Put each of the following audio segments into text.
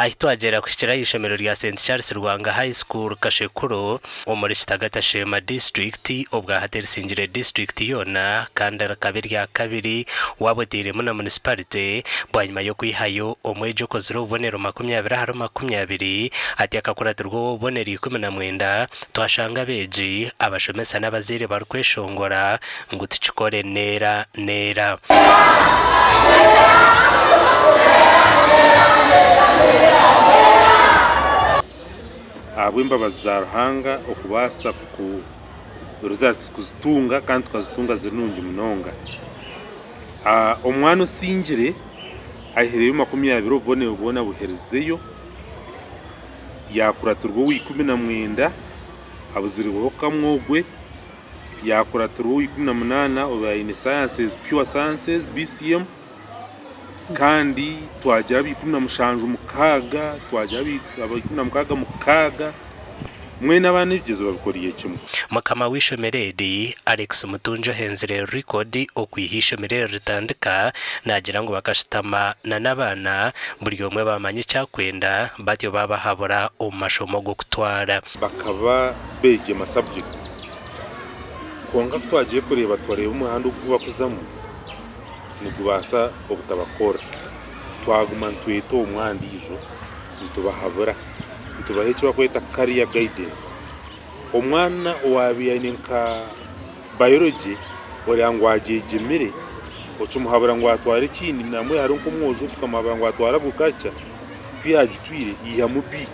Ahi twagyera kuhikira aha ishomero rya St Charles Lwanga High School Kashekuro omuri Kitagata Sheema disiturikiti obwahati erisingire disiturikiti yoona kandi rikaba eryakabiri waaba oteiremu na munisiparite bwanyima y'okwihayo omwegi okozire obubonero 20 ahari 20 ati akakuratirwa ow'obubonero 19 twashanga abeegi, abashomesa n'abazaire barikweshongora ngu tukikore neera neera. Ahabw'embabazi za Ruhanga okubaasa ku results kuzitunga kandi tukazitunga ziri nungi munonga. Omwana osingire ahireyo 20 obubonero bwona abuherizeyo. Yaakuratirwa owa 19, abuzirweho kamwe ogwe, yaakuratirwa owa 18 obaire aine Sciences, Pure Sciences, BCM, kandi twagira aba 17 mukaaga, twagira aba 16 mukaaga, mbwenu abaana ebigyezo babikoriire kimwe. Mukama w'eishomero eri, Alex Mutungi ohenzire record okwiha eishomero eri ritandika, naagira ngu bakashutama na n'abaana buri omwe baamanya eki arikwenda batyo baabahabura omu mashomo g'okutwara. Bakaba beegyema subjects kwonka ku twagiire kureeba twareeba omuhanda ogu bakuzamu nigubaasa obutabakorera. Twaguma nitweta omwe aha ndiijo nitubahabura nitubaha eki barikweta career guidance. Omwana owaabaire aine nka Biology oreeba ngu agyegyemire, okimuhabura ngu atware ekindi nambwenu hariho nk'omwojo tukamuhabura ngu atware Agriculture ku yaagitwire yaihamu B.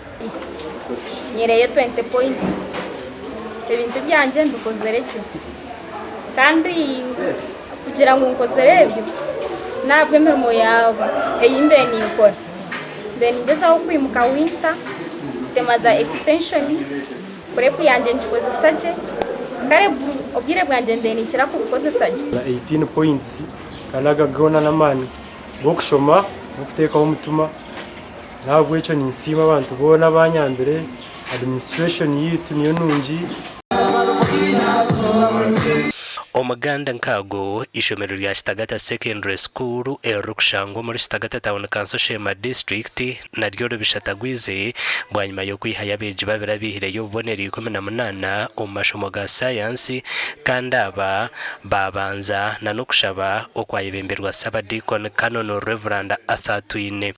Nyireyo 20 points. Ebintu byangye mbikozire gye. Kandi kugira ngu nkozire ebyo, n'ahabw'emirimo yaabo ei mbaire ninkora. Mbaire ningyezaho kwimuka winter, kutema za extension, prep yangye ngikozesa gye, kare obwire bwangye mbaire ninkira kubukozesa gye. 18 points kandi aga goona n'amaani g'okushoma n'okuteekaho omutima n'ahabw'ekyo ninsiima abantu boona abanyambire, administration yaitu niyo nungi. Omuganda nk'ago, eishomero rya Kitagata Secondary School eririkushangwa omuri Kitagata Town Council Sheema District naryo ribishatagwize bwanyima y'okwihayo abeegi babiri abaihireyo obubonero 18 omu mashomo ga sayansi kandi aba baabanza na n'okushaba okwayebemberwa Ssabadiikoni Canon Rev. Arthur Twine.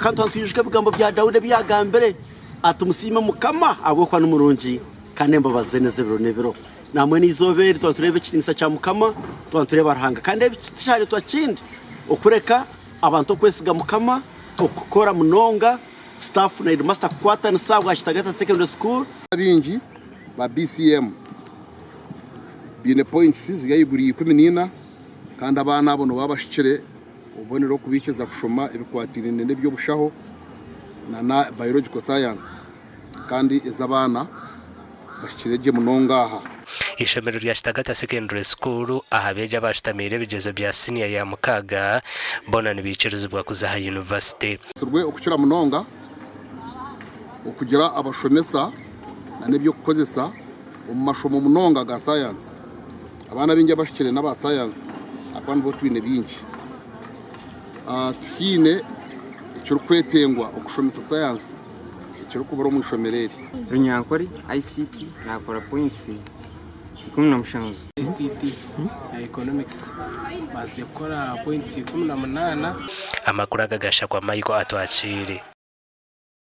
Kandi twaba nitwijuka ebigambo bya Daudi ebi yaagambire ati, Musiime Mukama, ahabw'okuba ni murungi, kandi embabazi ze n'ez'ebiro n'ebiro. Nambwenu eizooba eri twaba nitureeba ekitiinisa kya Mukama, twaba nitureeba Ruhanga. Kandi ebi tikyareetwa kindi okureka abantu okwesiga Mukama, okukora munonga, staff na headmaster kukwatanisa bwa Kitagata Secondary School. Abaingi ba BCM baine points ziri ahaiguru ya 14 kandi abaana abo nibaba bashukire obubonero okubaikiriza kushoma ebikwatiraine n'eby'obushaho na biological science kandi ez'abaana bashukire gye munonga aha. Eishomero rya Kitagata Secondary School aha beegi abaashutamiire ebigyezo bya siniya ya mukaaga boona nibaikirizibwa kuza aha yunivasite. Sirwe okukira munonga okugira abashomesa n'eby'okukozesa omu mashomo munonga aga sayansi. Abaana abaingi abashukire n'aba sayansi ahakuba nibo twine bingi. Tihaine ekirikwetengwa okushomesa sayansi ekirikubura omu ishomero eri. Runyankore ICT nakora points 17. ICT ya Economics baasize kukora points 18. Amakuru aga gashakwa Michael Atwakiire.